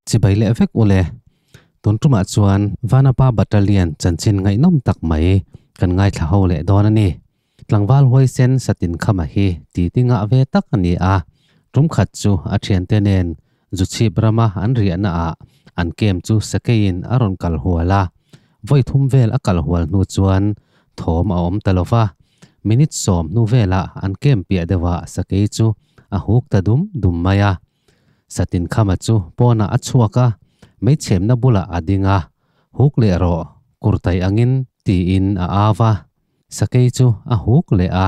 Chibai leh vek ule. Tun tumah chuan Vanapa Battalion chanchin ngaihnawm tak mai kan ngaithla ho leh dawn a ni. Tlangval huaisen satin khama hi titi ngah ve tak a ni a. Tum khat chu a thiante nen Zuchhip rama an riahna ah an kem chu sakeiin a rawn kal hual a. Vawi thum vel a kal hual hnu chuan thawm a awm ta lo va. Minute sawm hnu velah an kem piah deuhah sakei chu a huk ta dum dum mai a. Satin khama chu pawnah a chhuak a, meichhemna bulah a ding a, Huk leh rawh, kurtai angin tiin a au a. Sakei chu a huk leh a,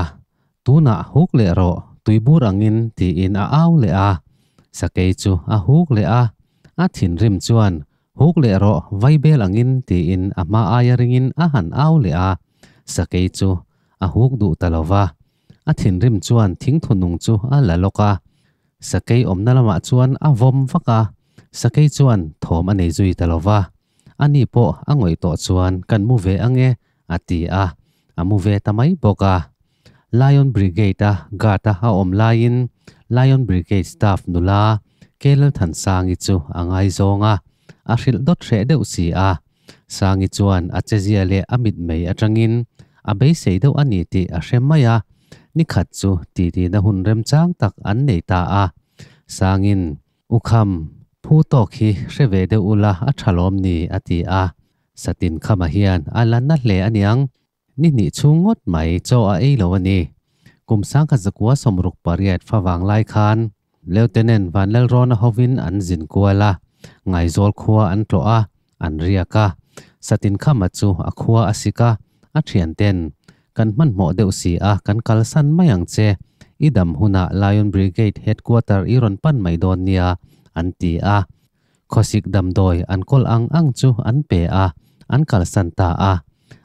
Tunah huk leh rawh, tuibur angin tiin a au leh a. Sakei chu a huk leh a, a thinrim chuan, Huk leh rawh, vaibel angin tiin a hma aia ringin a han au leh a. Sakei chu a huk duh ta lo va, a thinrim chuan thingthunung chu a la lawk a. Sakei awmna lamah chuan a vawm vak a, sakei chuan thawm a nei zui ta lo va. Ani pawh a ngawih tawh chuan kan mu ve ange a ti a, a mu ve ta mai bawk a. Lion Brigade-a guard-a a awm laiin Lion Brigade staff nula Kelalthansangi chu a ngaizawng a, a hrilh dawt hreh deuh si a. Sangi chuan a chezia leh a mitmei atangin a beisei deuh a ni tih a hre mai a, nikhat chu titina hun remchang tak an nei ta a. Sangin, U Kham, phu tawk hi hre ve deuh ula a tha lawm ni a ti a. Satin Khama hian a la na hle aniang. Ni hnih chhung ngawt mai chaw a ei lo a ni. Kum sangkhat zakua 68 favang lai khan Lieutenant Vanlalrawna hovin an zin kual a, Ngaizawl khua an tlawh a, an riak a. Satin Khama chu a khua a sik a, a thianten, Kan hmanhmawh deuh si a, kan kalsan mai ang che. I dam hunah Lion Brigade Headquarter i rawn pan mai dawn nia, an ti a. Khawsik damdawi an kawl ang ang chu an pe a, an kalsan ta a.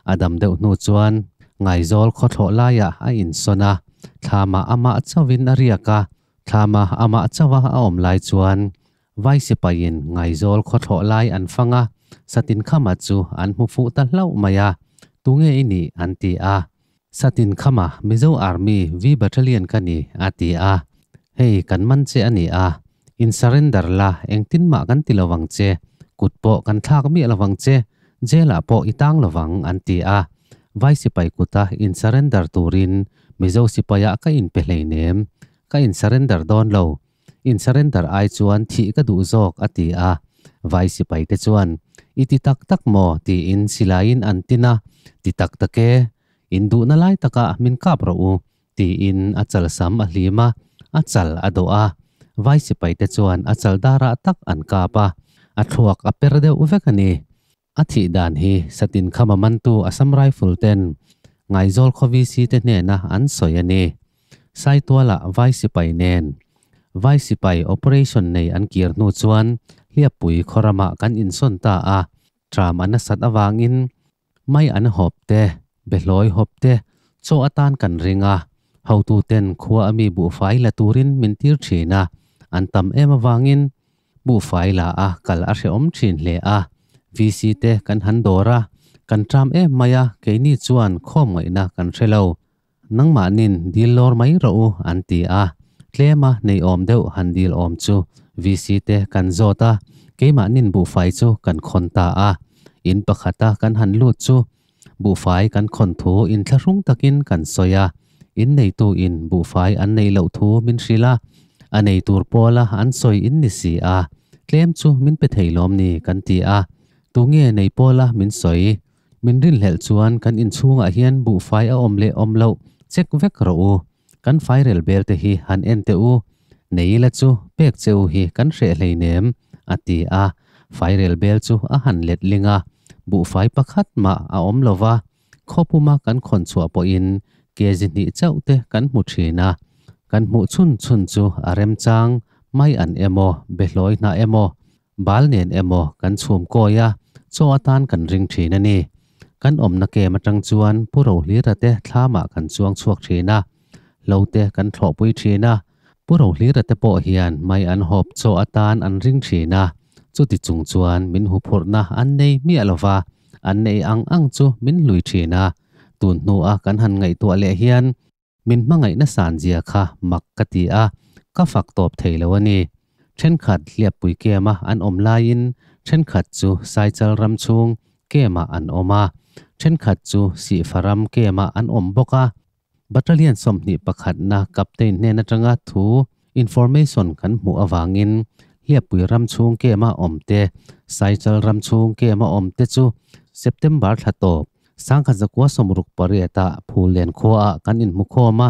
A dam deuh hnu chuan Ngaizawl khawthlawh laiah a insawn a, thlamah amah chauhin a riak a. Thlamah amah chauha a awm lai chuan Vai sipaiin Ngaizawl khawthlawh lai an fang a, Satinkhama chu an hmu fuh ta hlauh mai a, Tunge i nih? an ti a. Satinkhama, Mizo Army V Battalion ka ni, a ti a. Hei, kan man che a ni a. In surrender la, engtin mah kan ti lovang che. Kut pawh kan thlak miah lovang che. Jail ah pawh i tang lovang, an ti a. Vai sipai kuta in surrender turin Mizo sipaiah ka inpe hleinem. Ka in surrender dawn lo. In surrender ai chuan thih ka duh zawk, a ti a. Vai sipai te chuan, I ti tak tak maw? tiin silaiin an tin a. Ti tak tak e, in duhna lai takah min kap rawh u, tiin a chal sam a hlim a, a chal a dawh a. Vai sipai te chuan a chal darah tak an kap a, a thluak a per deuh vek a ni. A thih dan hi Satin Khama mantu Assam Rifle ten Ngaizawl khaw VC te hnena an sawi a ni. Saitualah Vai sipai nen Vai sipai operation nei an kir hnu chuan Hliappui khaw ramah kan insawn ta a, tram a nasat avangin mai an hawp te, behlawi hawp te chaw atan kan ring a, hotuten khua a mi buhfai la turin min tir thin a, an tam em avangin Buhfai la a kal a hrehawm thin hle a, VC te kan han dawr a, kan ṭam em mai a, keini chuan khawm ngaihna kan hre lo. Nangmahnin dil lawr mai rawh u an ti a, tlema nei awm deuh han dil awm chu VC te kan zawt a, keimahnin buhfai chu kan khawn ta a. In pakhata kan han lut chu buhfai kan khawn thu inthlahrung takin kan sawi a, in neitu in buhfai an neih loh thu min hrilh a, a nei tur pawla an sawi in ni si a, tlem chu min pe thei lawm ni kan ti a, tunge nei pawla min sawi? Min rinhlelh chuan kan inchhungah hian buhfai a awm leh awm loh check vek rawh u, kan fairel bel te hi han en teh u, nei ila chu pek che u hi kan hreh hleinem, a ti a, fairel bel chu a han let ling a, buhfai pakhat mah a awm lo va, khawpuma kan khawn chhuah pawhin kg hnih chauh te kan hmu thin a, kan hmuh chhun chhun chu a remchang mai an emaw, behlawi hnah emaw, Bal nen emaw kan chhum kawi a, chaw atan kan ring thin a ni. Kan awmna kem atang chuan Pu Rohlira te thlamah kan chuang chhuak thin a, hlo te kan thlawhpui thin a. Pu Rohlira te pawh hian mai an hawp chaw atan an ring thin a, chuti chung chuan min huphurhna an nei miah lo va, an nei ang ang chu min hlui thin a. Tun hnua kan han ngaihtuah leh hian Min hmangaihna san zia kha mak ka ti a, ka fak tawp thei lo a ni. Thenkhat Hliappui Camp-a an awm laiin thenkhat chu Saichal ram chhung Camp-ah an awm a, thenkhat chu Sihfa ram Camp-ah an awm bawk a. Battalion 21na Captain hnen atanga thu, information, kan hmuh avangin Hliappui ram chhung Camp-a awm te, Saichal ram chhung Camp-a awm te chu September thla tawp 1968-ah Phulen khuaah kan inhmu khawm a.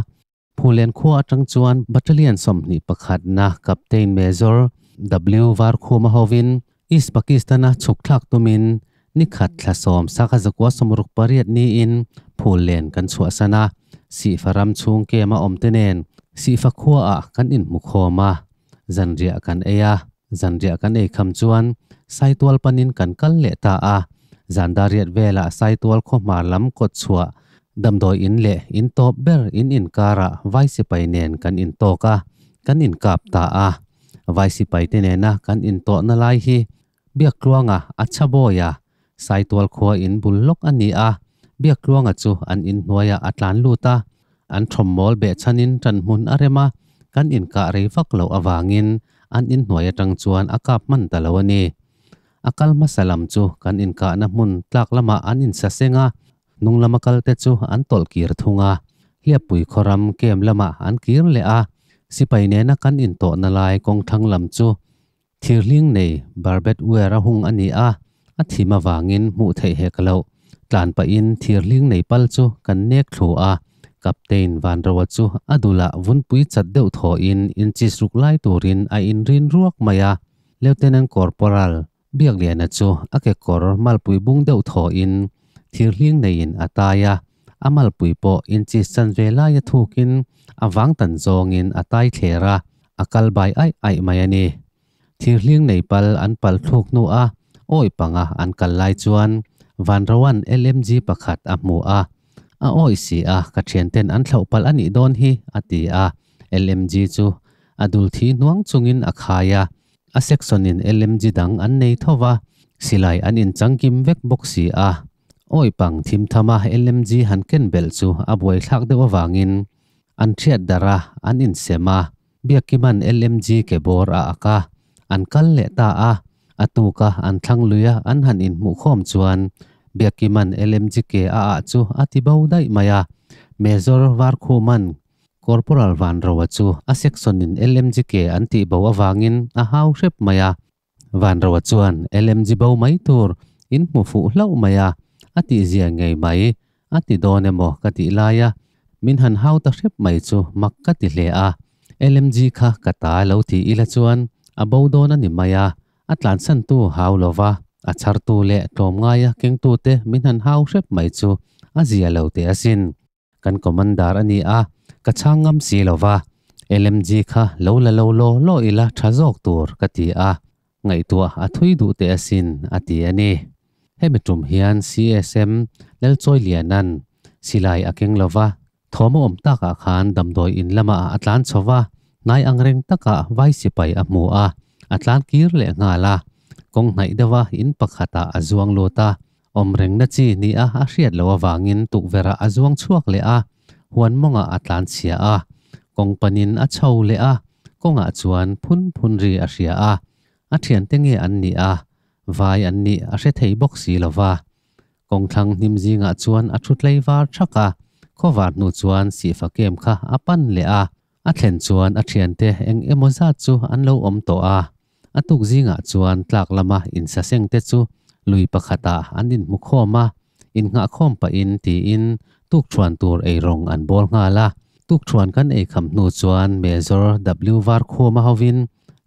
Phulen khua atang chuan Battalion 21na Captain Major W Varkhuma hovin East Pakistan-a chhuk thlak tumin nikhat thla sawm 1968 niin Phulen kan chhuahsan a, Sihfa ram chhung kem a awmte nen Sihfa khuaah kan inhmu khawm a, zanriah kan ei a, zanriah kan ei kham chuan Saitual panin kan kal leh ta a, Zandariat velah Saitual khaw hmar lam kawt chhuah damdawi in leh in tawp ber in inkarah vai sipai nen kan intawk a, kan inkap ta a. Vai sipai te nena kan intawhna lai hi Biaktluanga a chhabawi a, Saitual khua in bul lawk a ni a, Biaktluanga chu an inhnuaiah a tlan lut a, an thawmmawl behchhanin ṭan hmun a rem a, kan inkah rei vak loh avangin an inhnuai aṭang chuan a kap hman ta lo a ni. A kal hmasa lam chu kan inkahna hmun tlak lamah an insaseng a, hnung lama kalte chu an tawlh kir thung a, Hliappui khawram kem lamah an kir leh a, sipai nena kan intawhna lai kawngthlang lam chu Thirhling nei barbed wire a hung a ni a, a thim avangin hmuh theih hek loh. Tlan pahin thirhling nei pal chu kan nek thlu a, Captain Vanroa chu a dulah vunpui chat deuh thawhin inchis ruk lai turin a inrin ruak mai a. Lieutenant Corporal Biakliana chu a kekawr malpui bung deuh thawhin thirhling neiin a tai a, a malpui pawh inchis chanve laia thukin a vang tan zawngin a tai thler a. A kal bai aih aih mai a ni. Thirhling nei pal an pal thluk hnu a, awi panga an kal lai chuan Vanroan LMG pakhat a hmu a. A awi si a, ka thianten an thlauh palh a nih dawn hi, a ti a. LMG chu a dul thi hnuang chungin a khai a. A section in LMG dang an nei tho va, silai an inchangkim vek bawk si a. Awi pang thim tham a LMG han ken belh chu a buaithlak deuh avangin An thiat darh a, an insem a, Biakkima'n LMG ke bawr a ak a, an kal leh ta a. A tuka an thlang lui a an han inhmuh khawm chuan Biakkima'n LMG ke a ah chu a ti bo daih mai a. Major Varkhuma'n Corporal Vanroa chu a section-in LMG ke an tih bo avangin a hau hrep mai a. Vanroa chuan LMG bo mai tur in hmu fuh hlauh mai a, a tihzia ngei mai, a ti dawn emaw ka tih lai a, min han hau ta hrep mai chu mak ka ti hle a, LMG kha ka ta lo ti ila chuan a bo dawn a ni mai a, a tlansantu hau lova a chhartu leh tlawmngaia kengtute min han hau hrep mai chu a zia lo teh asin. Kan commander a ni a, ka chhang ngam si lo va, LMG kha lo la lo law law ila tha zawk tur ka ti a, ngaihtuah a thui duh teh asin a ti a ni. Hemi tum hian CSM Lalchawiliana'n silai a keng lo va, thawm a awm takah khan damdawi in lamah a tlan chho va, hnai angreng takah vai sipai a hmu a, a tlan kir leh nghal a, kawng hnaih deuha in pakhatah a zuang lut a, Awm rengna chi ni a a hriat loh avangin tukverhah a zuang chhuak leh a, huan mawngah a tlan chhia a, kawng panin a chho leh a, kawngah chuan phun phun ri a hria a, a thiante nge an nih a, vai an nih a hre thei bawk si lo va. Kawngthlang hnim zingah chuan a thu tlei var thak a, khawvar hnu chuan sihfa kem kha a pan leh a, a thlen chuan a thiante eng emaw zat chu an lo awm tawh a. A tuk zingah chuan tlak lama insaseng te chu lui pakhatah an inhmu khawm a, innghahkhawm pahin tiin tukṭhuan tur eirawng an bawl nghal a. Tukṭhuan kan eikham hnu chuan Major W Varkhuma hovin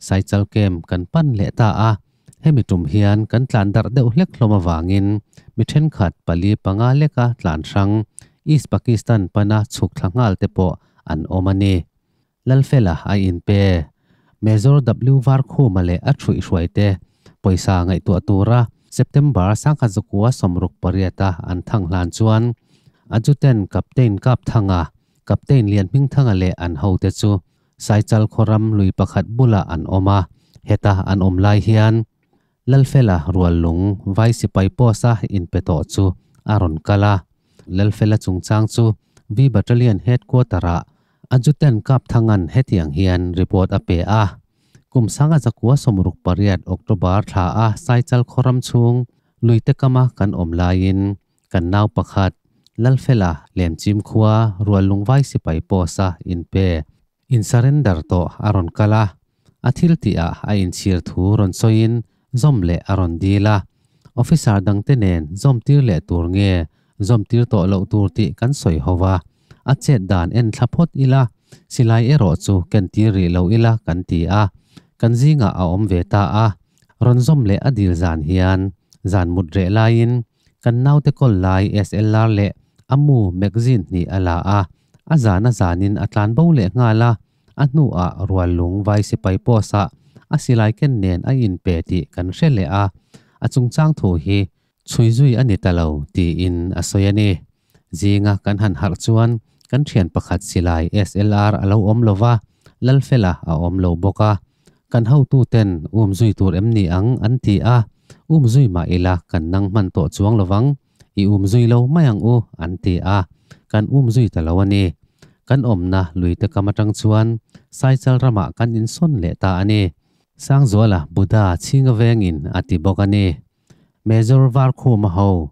Saichal Camp kan pan leh ta a. Hemi tum hian kan tlan darh deuh hlek hlawm avangin mi ṭhenkhat pali panga leka tlan hrang East Pakistan pana chhuk thla nghal te pawh an awm a ni. Lalfela a inpe. Major W Varkhuma leh a ṭhuihhruaite pawisa ngaihtuah tura September 1968 a an thang hlan chuan Adjutant Captain Kapthanga, Captain Lianhmingthanga leh an hote chu Saichal khawram lui pakhat bulah an awm a, heta an awm lai hian Lalfela ruallung vai sipai post-a inpe tawh chu a rawn kal a. Lalfela chungchang chu V Battalion Headquarter-ah Adjutant Kapthanga'n hetiang hian report a pe a. Kum 1968 October thla a Saichal khawram chhung luite kama kan awm laiin kan nau pakhat Lalfela Lemchim khua Ruallungvai sipai post-a inpe in surrender tawh a rawn kal a, a thil tihah a inchhir thu rawn sawiin zawm leh a rawn dil a. Officer dangte nen zawm tir leh tur nge zawm tir tawh loh tur tih kan sawi ho va, a chet dan en thla phawt ila, silai erawh chu ken tir rih lo ila kan ti a, kan zingah a awm ve ta a. Rawn zawm leh a dil zan hian zan mut reh laiin kan naute kawl lai SLR leh a mu magazine hnih a la a, a zan a zanin a tlan bo leh nghal a, a hnuah Ruallung vai sipai post-ah a silai ken nen a inpe tih kan hre leh a, a chungchang thu hi chhui zui a ni ta lo tiin a sawi a ni. Zinga kan han harh chuan kan thian pakhat silai SLR a lo awm lo va, Lalfela a awm lo bawk a. Kan hotuten um zui tur em ni ang an ti a, um zui mah ila kan nang hman tawh chuang lovang, i um zui lo mai ang u an ti a, kan um zui ta lo a ni. Kan awmna luite kam atang chuan Saichal ramah kan insawn leh ta a ni. Sangzuala Buddha chhinga vengin a ti bawk a ni. Major Varkhuma ho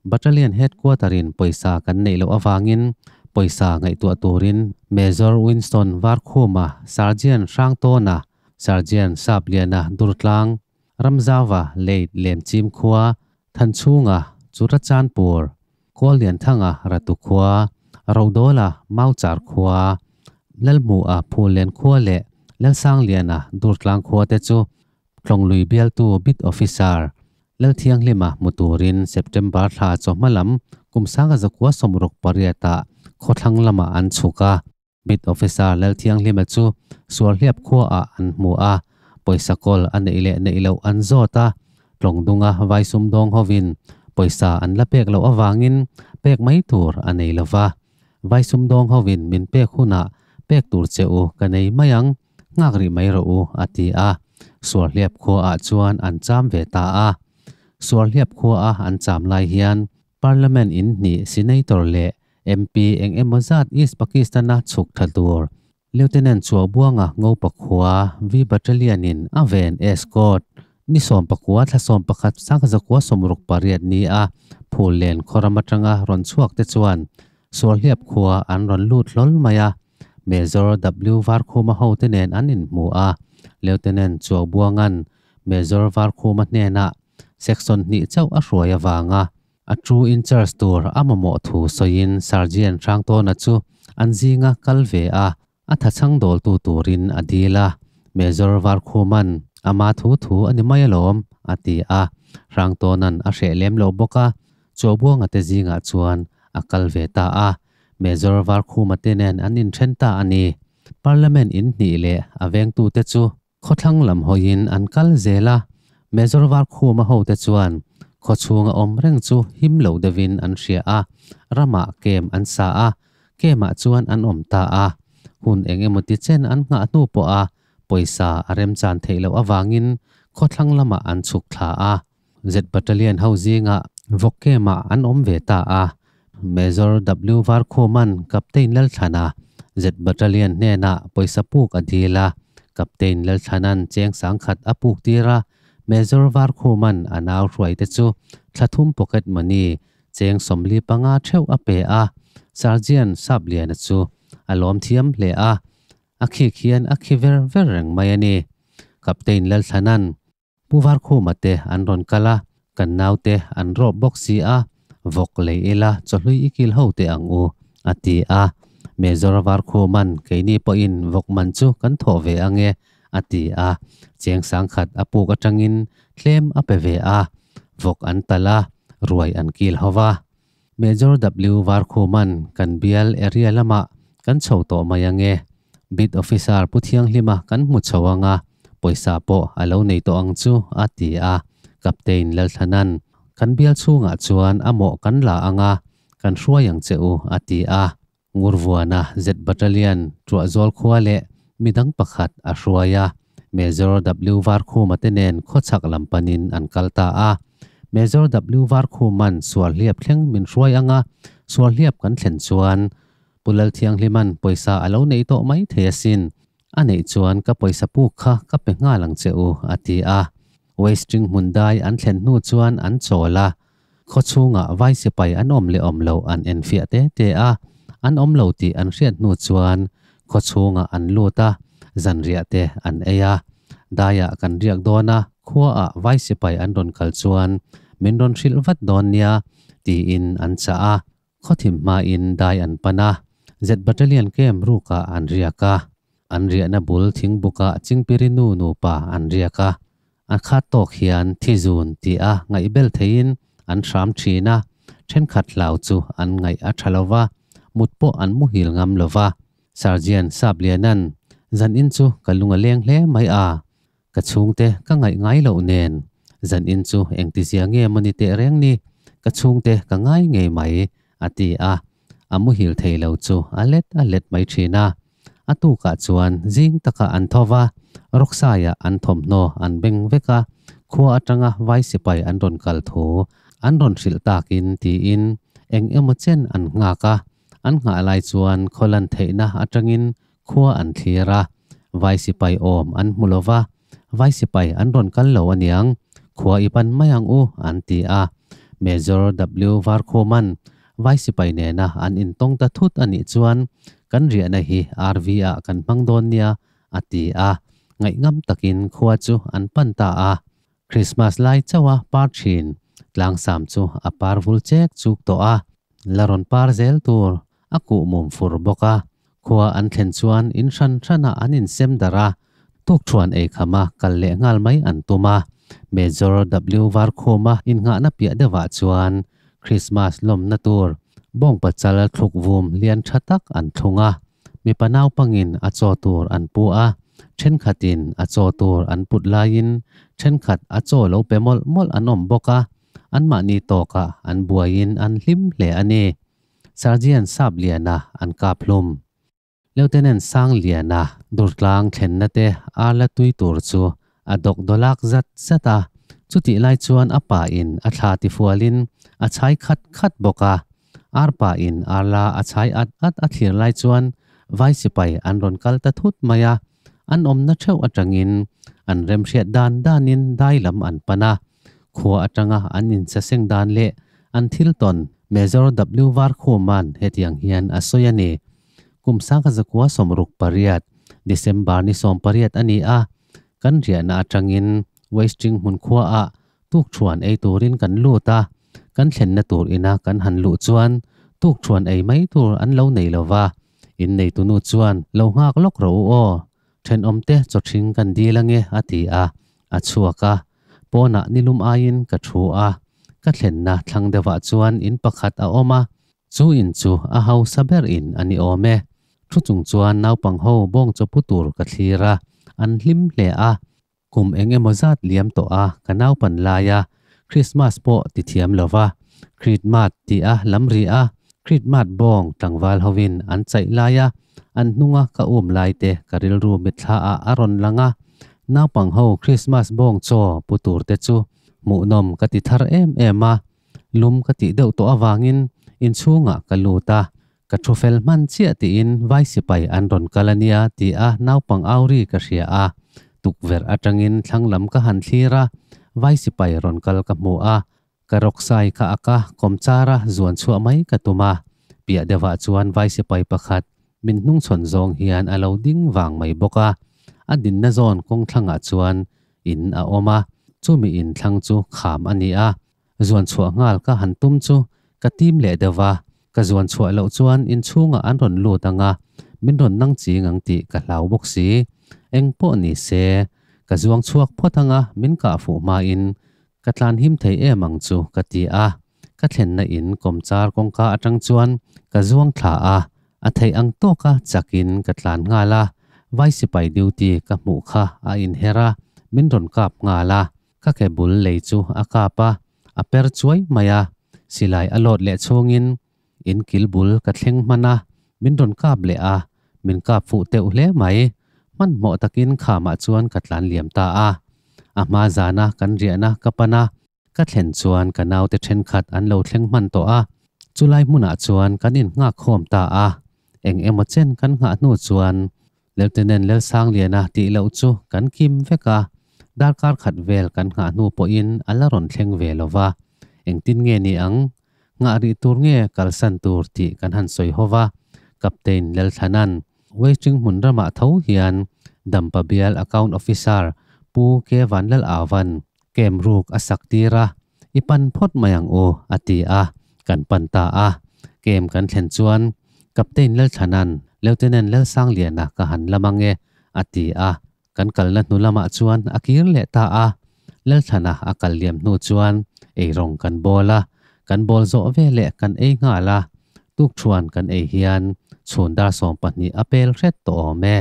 Battalion Headquarter in pawisa kan neih loh avangin pawisa ngaihtuah turin Major Winston Varkhuma, Sergeant Hrangtawna, Sergeant Sapliana Durtlang, Ramzauva Late Lemchim khua, Thanchhunga Churachandpur, Kawllianthanga Ratu khua, Rodawla Mauchar khua, Lalhmuha Phullen khua leh Lalsangliana Durtlang khua te chu Tlawnglui bialtu Beat Officer Lalthianghlima hmu turin September thla chawhma lam kum 1968 ah khawthlang lamah an chhuk a. Beat Officer Lalthianghlima chu Sualhliap khuaah an hmu a, pawisa kawl a neih leh neih loh an zawt a. Tlawngdunga vai sumdawng hovin pawisa an la pek loh avangin pek mai tur a nei lo va. Vai sumdawng hovin min pek hunah pek tur che u ka nei mai ang, Nghak rih mai rawh u, a ti a. Suarhliap khuaah chuan an cham ve ta a. Suarhliap khuaa an cham lai hian Parliament in hnih Senator leh MP eng emaw zat East Pakistan-a chhuk tha tur Lieutenant Chuaubuanga Ngopa khua V Battalion in a ven escort ni 19 thla 11 1968 ni a Phullen khawram atanga rawn chhuak te chuan Suarhliap khua an rawn lut hlawl mai a. Major W Varkhuma hote nen an inhmu a, Lieutenant Chuaubuanga'n Major Varkhuma hnenah Section hnih chauh a hruai avanga a crew in charge tur a mamawh thu sawiin Sergeant Hrangtawna chu an zinga kal ve a, a thachhang dawltu turin a dil a. Major Varkhuma'n ama thu thu a ni mai alawm a ti a, Hrangtawna'n a hreh lem lo bawk a, Chuaubuanga te zingah chuan a kal ve ta a. Major Varkhuma te nen an inthen ta a ni. Parliament in hnih leh a vengtute chu khawthlang lam hawiin an kal zel a. Major Varkhuma hote chuan khawchhunga awm reng chu him lo deuhin an hria a, ramah kem an sa a, kemah chuan an awm ta a. Hun eng emaw ti chen an nghah hnu pawha pawisa a remchan theih loh avangin khawthlang lamah an chhuk thla a. Z Battalion ho zingah vawk kemah an awm ve ta a, Major W Varkhuma'n Captain Lalthlana Z Battalion hnenah pawisa puk a dil a, Captain Lalthlana'n cheng sangkhat a puk tir a, Major Varkhuma'n a nau hruaite chu thla thum pocket money cheng 45 theuh a pe a, Sergeant Sapliana chu a lawm thiam hle a, a khik hian a khi ver ver reng mai a ni. Captain Lalthlana'n Pu Varkhuma te an rawn kal a, kan naute an rawp bawk si a, vawk lei ila chawhlui i kil ho teh ang u, a ti a. Major Varkhuma'n keini pawhin vawk man chu kan thawh ve ang e, a ti a. Cheng sangkhat a puk atangin tlem a pe ve a, vawk an talh a, ruai an kil ho va. Major W Varkhuma'n kan bial area lamah kan chho tawh mai ang e. Beat Officer Pu Thianghlima kan hmu chho ang a, pawisa pawh a lo nei tawh ang chu, a ti a. Captain Lalthlana'n kan bial chhungah chuan a mawh kan la ang a, kan hruai ang che u, a ti a. Ngurvuana Z Battalion Tuahzawl khua leh midang pakhat a hruai a, Major W Varkhuma te nen khawchhak lam panin an kal ta a. Major W Varkhuma'n Sualhliap thleng min hruai ang a, Sualhliap kan thlen chuan Pu Lalthianghlima'n pawisa a lo neih tawh mai thei asin. A neih chuan ka pawisa puk kha ka pe nghal ang che u, a ti a. Westing hmun dai an thlen hnu chuan an chawl a. Khaw chhungah vai sipai an awm leh awm loh an enfiah te te a. An awm lo tih an hriat hnu chuan khaw chhungah an lut a, zanriah te an ei a. Daiah kan riak dawn a, khuaah vai sipai an rawn kal chuan min rawn hrilh vat dawn nia, tiin an chah a. Khawthim hmain dai an pan a, Z Battalion camp rukah an riak a. An riahna bul thingbukah Chingpiri nu nupa an riak a. A khat tawk hian thizun tih a ngaihbel theiin an hram thin a, thenkhat hlau chu an ngaih a tha lo va, mut pawh an muhil ngam lo va. Sergeant Sapliana'n, Zan in chu ka lung a leng hle mai a, ka chhungte ka ngaih ngai loh nen, zan in chu engtizia nge maw ni teh reng ni, ka chhungte ka ngai ngei mai, a ti a. A muhil thei lo chu a let a let mai thin a. A tukah chuan zing takah an tho va, rawksaiah an thawmhnaw an beng vek a, khua atanga vai sipai an rawn kal thu an rawn hrilh takin tiin eng emaw chen an nghak a. An nghah lai chuan khawlan theihna atangin khua an thlir a, vai sipai awm an hmu lo va, vai sipai an rawn kal lo aniang, khua i pan mai ang u an ti a. Major W Varkhuman vai sipai nena an intawng ta thut a nih chuan kan riahna hi RV ah kan hmang dawn nia a ti a, ngaihngam takin khua chu an pan ta a. Krismas lai chauha par thin tlangsam chu a par vul chek chuk tawh a, la rawn par zel tur a kuh mum fur bawk a. Khua an thlen chuan in hran hranah an insem darh a, tukthuan ei khama kal leh nghal mai an tum a. Major W Varkhuma innghahna piah deuhah chuan Krismas lawmna tur bawngpa chal thluk vum lian tha tak an thlung a. Mipa naupangin a chaw tur an pu a, thenkhatin a chaw tur an put laiin thenkhat a chaw lo pe mawlh mawlh an awm bawk a, anmahni tawkah an buaiin an hlim hle a ni. Sergeant Sapliana an kap hlum. Lieutenant Sangliana Durtlang thlenna te a la tui tur chu a dawk dawlak zat zat a, chutih lai chuan a pa in a thla tifualin a chhai khat khat bawk a. Ar pa in ar la a chhai at at a thlir lai chuan vai sipai an rawn kal ta thut mai a, an awmna theuh atangin an remhriat dan danin dai lam an pan a. Khua atanga an insaseng dan leh an thil tawn Major W Varkhuma'n hetiang hian a sawi a ni. Kum 1968, December ni 18 a ni a, kan riahna atangin Westing hmun khuaah tukthuan ei turin kan lut a, kan thlenna tur ina kan han luh chuan tukthuan ei mai tur an lo nei lo va, inneitunu chuan lo nghak lawk rawh u aw, thenawmte chawthing kan dil ange a ti a, a chhuak a, pawnah nilum aiin ka thu a, ka thlenna thlang deuhah chuan in pakhat a awm a, Chu in chu a hausa ber in a ni awm e. Thu chung chuan naupang ho bawng chawpu tur ka thlir a, an hlim hle a. Kum eng emaw zat liam tawh a ka naupan lai a, Christmas pawh ti thiam lo va, Kritmat ti a lam ri a, Kritmat bawng tlangval hovin an chaih lai a, an hnunga ka um lai te ka rilru mitthla ah a rawn lang a. Naupang ho Christmas bawng chaw pu tur te chu hmuhnawm ka ti thar em em a. Lum ka tih deuh tawh avangin inchhungah ka lut a, ka thu fel hman chiah tiin vai sipai an rawn kal a nia ti a naupang au ri ka hria a. Tukverh atangin thlang lam ka han thlir a, vai sipai rawn kal ka hmu a, ka rawksai kha a ka kawmchara zuan chhuah mai ka tum a, piah deuhah chuan vai sipai pakhat min hnungchhawn zawng hian a lo ding vang mai bawk a, a dinna zawn kawng thlangah chuan in a awm a, chumi in thlang chu kham a ni a, Zuan chhuah nghal ka han tum chu ka tim leh deuh va, ka zuan chhuah loh chuan inchhungah an rawn lut ang a, min rawn nang ching ang tih ka hlau bawk si. Eng pawh ni se, ka zuang chhuak phawt ang a, min kah fuh hmain ka tlan him thei em ang chu ka ti a. Ka thlenna in kawmchar kawngka atang chuan ka zuang thla a, a theih ang tawka chakin ka tlan nghal a, vai sipai duty ka hmuh kha a inher a, min rawn kap nghal a. Ka ke bul lei chu a kap a, a per chuai mai a. Silai a lawt leh chhungin in kil bul ka thleng hman a, min rawn kap leh a, min kap fuh teuh hle mai. Hmanhmawh takin khamah chuan ka tlan liam ta a. A hma zana kan riahna ka pan a, ka thlen chuan ka naute thenkhat an lo thleng hman tawh a. Chulai hmunah chuan kan innghak khawm ta a. Eng emaw chen kan nghah hnu chuan. Lieutenant Lalsangliana tih loh chu kan kim vek a, darkar khat vel kan nghah hnu pawhin a la rawn thleng ve lo va, engtin nge ni ang? Nghah rih tur nge kalsan tur tih kan han sawi ho va, Captain Lalthlana'n Waiting hmun ramah tho hian Dampa bial Account Officer Pu K Vanlal Auvan camp ruk a sak tir a, I pan phawt mai ang u, a ti a, kan pan ta a. Camp kan thlen chuan Captain Lalthlana'n Lieutenant Lalsangliana ka han lam ang e, a ti a, kan kalna hnu lamah chuan a kir leh ta a. Lalthlana a kal liam hnu chuan eirawng kan bawl a, kan bawl zawh veleh kan ei nghal a, tukṭhuan kan ei hian chhun dar 12 a pel hret tawh awm e.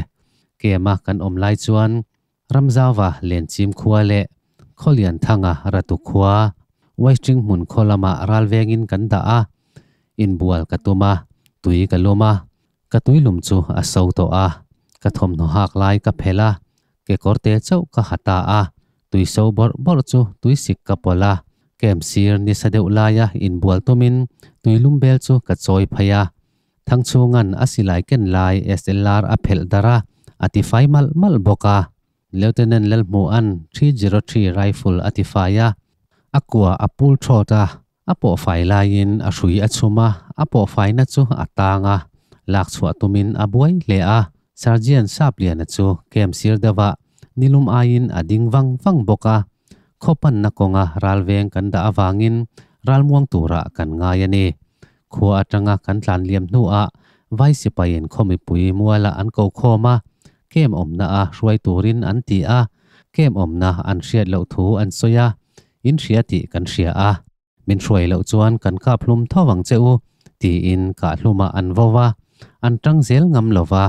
Camp-a kan awm lai chuan Ramzauva Lenchim khua leh Khawlianthanga Ratu khua Waiching hmun khaw lamah ral vengin kan dah a, inbual ka tum a, tui ka lum a, ka tui lum chu a so tawh a, ka thawmhnaw hak lai ka phelh a, kekawr te chauh ka ha ta a, tui so bawrh bawrh chu tui sik ka pawlh a, camp sir nisa deuh laia inbual tumin tui lum bel chu ka chawi phei a, Thangchhunga'n a silai ken lai SLR a phelh darh a, a tifai malh malh bawk a. Lieutenant Lalhmua'n 303 rifle a tifai a, a kua a pul thawt a, a pawhfai laiin a hrui a chhum a, a pawhfaina chu a tang a, lak chhuah tumin a buai hle a. Sergeant Sapliana chu camp sir deuhah nilum aiin a ding vang vang bawk a, khaw panna kawnga ral veng kan dah avangin ralmuang turah kan ngai a ni. Khua atanga kan tlan liam hnuah Vai sipaiin khaw mipui mualah an ko khawm a, Camp awmna a hruai turin an ti a, camp awmna an hriat loh thu an sawi a, in hria tih kan hria a, min hruai loh chuan kan kap hlum tho ang che u, tiin kah hlumah an vo a, an tang zel ngam lo va,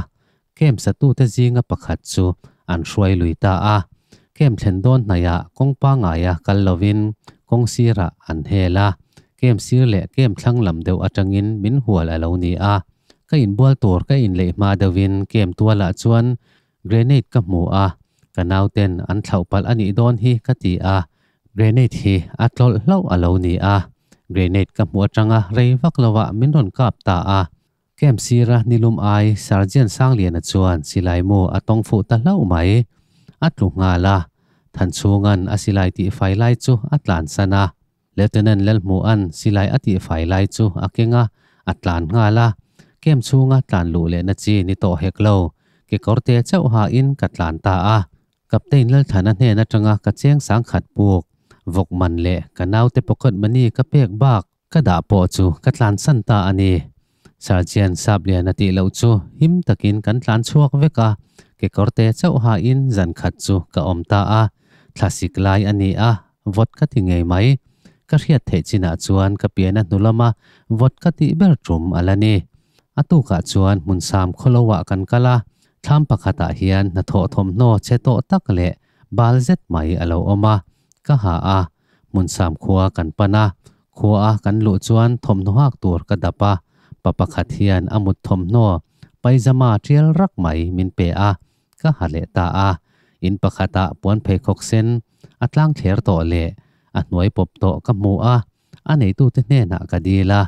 camp satute zinga pakhat chu an hruai lui ta a, camp thlen dawn hnaihah kawng pangaia kal lovin kawng sirah an hel a, camp sir leh camp thlang lam deuh atangin min hual a lo ni a. Ka inbual tur ka inleih hma deuhin camp tualah chuan grenade ka hmu a, ka nauten an thlauh palh a nih dawn hi ka ti a, grenade hi a tlawlh hlauh a lo ni a, grenade ka hmuh atanga rei vak lovah min rawn kap ta a. Camp sira nilum ai Sergeant Sangliana chuan silai mu a tawng fuh ta hlauh mai. A tlu nghal a, Thanchhunga'n a silai tihfai lai chu a tlansan a. Lieutenant Lalhmua'n silai a tihfai lai chu a keng a, a tlan nghal a. Camp chhunga tlan luh lehna chi ni tawh hek lo, kekawr te chauh hain ka tlan ta a. Captain Lalthana hnen atanga ka cheng sangkhat puk, vawk man leh ka naute pocket money ka pek bak ka dah pawh chu ka tlansan ta a ni. Sergeant Sapliana tih loh chu him takin kan tlan chhuak vek a, kekawr te chauh hain zan khat chu ka awm ta a, thlasik lai a ni a, vawt ka ti ngei mai. Ka hriat theih chinah chuan ka pian a hnu lama vawt ka tih ber tum a la ni. A tukah chuan hmun sam khawloah kan kal a, thlam pakhatah hian hnathawh thawmhnaw che tawh tak leh bal zet mai a lo awm a, ka ha a, hmun sam khua kan pan a, Khua a kan luh chuan thawmhnaw hak tur ka dap a, pa pakhat hian a mut thawmhnaw paijama tial rak mai min pe a, ka ha leh ta a. In pakhatah puan pheikhawk sen a tlang thler tawh leh a hnuai pawp tawh ka hmu a, a neitute hnenah ka dil a,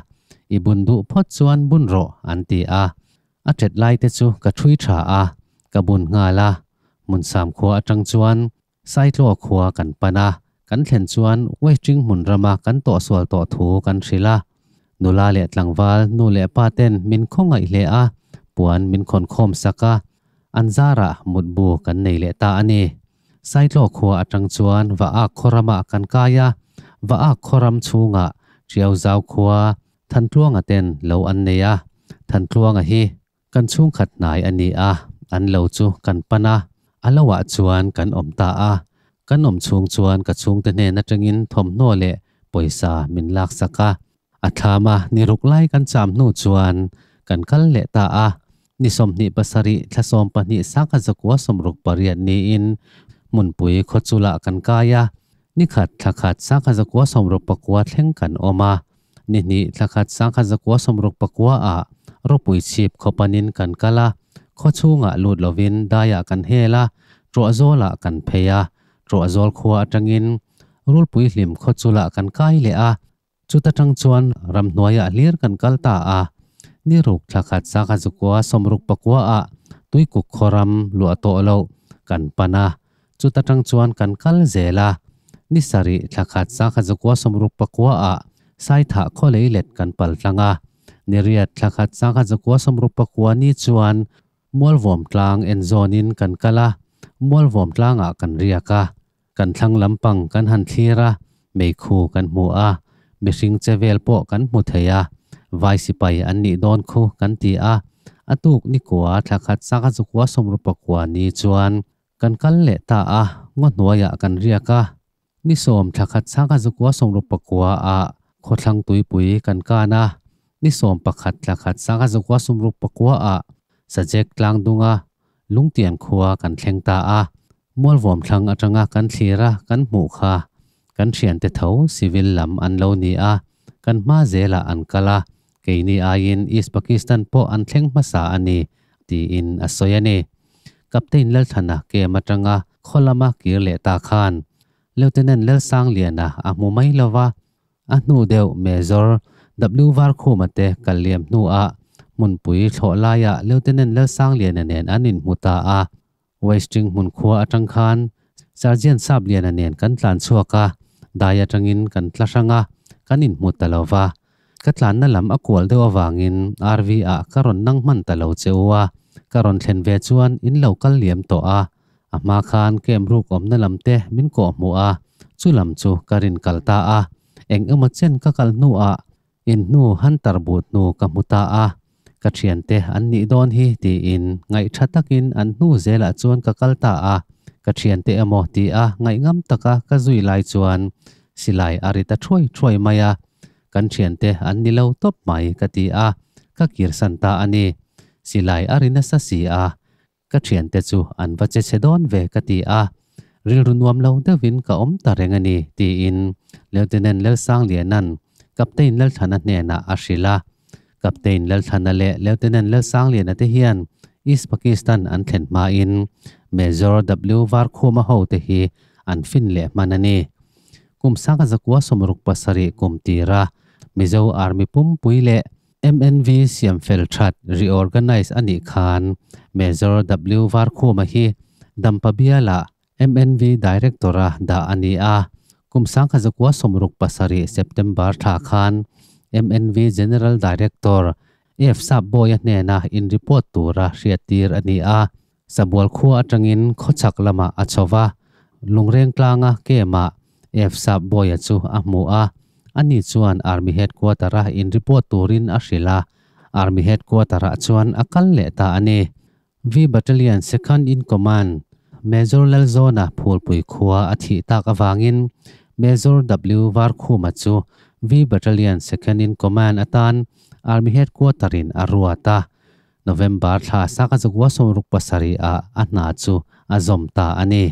I bun duh phawt chuan bun rawh an ti a. A ṭet lai te chu ka ṭhui ṭha a, ka bun nghal a. Hmunsam khua aṭang chuan Saitlaw khua kan pan a, kan thlen chuan Westring hmun rama kan tawhsual tawh thu kan hrilh a. Nula leh tlangval, nu leh pa ten min khawngaih hle a, puan min khawn khawm sak a, an zarah mutbu kan nei leh ta a ni. Saitlaw khua atang chuan Vaak khaw ramah kan kai a, Vaak khaw ram chhungah Tiauzau khua Thantluanga ten lo an nei a, Thantluanga hi Kan chhungkhat hnai a ni a, an lo chu kan pan a, a lo ah chuan kan awm ta a. Kan awm chhung chuan ka chhungte hnen atangin thawmhnaw leh pawisa min laksak a. A thlam a ni ruk lai kan cham hnu chuan kan kal leh ta a. Ni 27 thla 12 sangha zakua 68 niin hmunpui khawchulah kan kai a. Ni khat thla khat sangha zakua 69 thleng kan awm a. Ni hnih thla khat sangkhat zakua 69 ah ropui chhip khaw panin kan kal a, khaw chhungah lut lovin daiah kan hel a, Ṭuahzawlah kan phei a, Ṭuahzawl khua atangin Rulpui hlim khaw chulah kan kai leh a, chuta tang chuan ramhnuaiah hlir kan kal ta a. Ni ruk thla khat sangkhat zakua 69 ah. Tuikuk khawram luah tawh loh kan pan a, chuta tang chuan kan kal zel a, ni sarih thla khat sangkhat zakua sawmruk pakua ah Saithah khaw lei let kan pal tlang a, ni riat thla khat sangkhat zakua sawmruk pakua ni chuan Mualvawm tlang en zawnin kan kal a, Mualvawm tlangah kan riak a, kan thlang lampang kan han thlir a, meikhu kan hmu a, mihring che vel pawh kan hmu thei a, vai sipai an nih dawn khu kan ti a, a tuk nikua thla khat sangkhat zakua sawmruk pakua ni chuan kan kal leh ta a, ngaw hnuaiah kan riak a, ni sawm thla khat sangkhat zakua sawmruk pakua ah khawthlang tuipui kan kan a, ni sawm pakhat thla khat sangkhat zakua sawmruk pakua ah Sajek tlang dunga lungtian khua kan thleng ta a, Mualvawm thlang atanga kan thlir a kan hmuh kha kan thiante tho civil lam an lo ni a, kan hma zelah an kal a, keini aiin East Pakistan pawh an thleng hmasa a ni, tiin a sawi a ni. Captain Lalthana kem atanga khaw lama kir leh ta khan Lieutenant Lalsangliana a hmu mai lo va, a hnu deuh Major W Varkhuma te kal liam hnuah hmunpui thlawh laiah Lieutenant Lalsangliana nen an inhmu ta a. Westring hmun khua atang khan Sergeant Sapliana nen kan tlan chhuak a, dai atangin kan tla hrang a, kan inhmu ta lo va. Ka tlanna lam a kual deuh avangin RV ah ka rawn nang hman ta lo che u a, ka rawn thlen ve chuan in lo kal liam tawh a. A hma khan camp ruk awmna lam te min kawh hmuh a, chu lam chu ka rin kal ta a. Eng emaw chen ka kal hnuah In hnu Hunter but hnu ka hmu ta a, ka thiante an nih dawn hi tiin ngaih tha takin an hnu zelah chuan ka kal ta a, ka thiante emaw ti a ngaihngam taka ka zui lai chuan silai a ri ta thuai thuai mai a, kan thiante an ni lo tawp mai ka ti a, ka kirsan ta a ni. Silai a ri nasa si a, Ka thiante chu an va che chhe dawn ve ka ti a, rilru nuam lo deuhin ka awm ta reng a ni, tiin Lieutenant Lalsangliana'n Captain Lalthlana hnenah a hrilh a. Captain Lalthlana leh Lieutenant Lalsangliana te hian East Pakistan an thlen hmain Major W Varkhuma hote hi an fin leh hman a ni. Kum sangha zakua 67 kum tira Mizo Army pumpui leh MNV siam fel that, reorganize, a nih khan Major W Varkhuma hi Dampa bialah MNV Director-a dah a ni a. Kum 1967 September thla khan MNV General Director F Sapbawia hnena in report tura hriattir a ni a. Sabual khua atangin khawchhak lamah a chho va, Lungreng tlanga camp-ah F Sapbawia chu a hmu a. Ani chuan Army Headquarter-a in report turin a hrilh a, Army Headquarter-ah chuan a kal leh ta a ni. V Battalion Second in Command Major Lalzawna Phulpui khua a thih tak avangin Major W Varkhuma chu V Battalion Second in Command atan Army Headquarter-in a ruat a. November thla saka zakua 67 ah a hna chu a zawm ta a ni.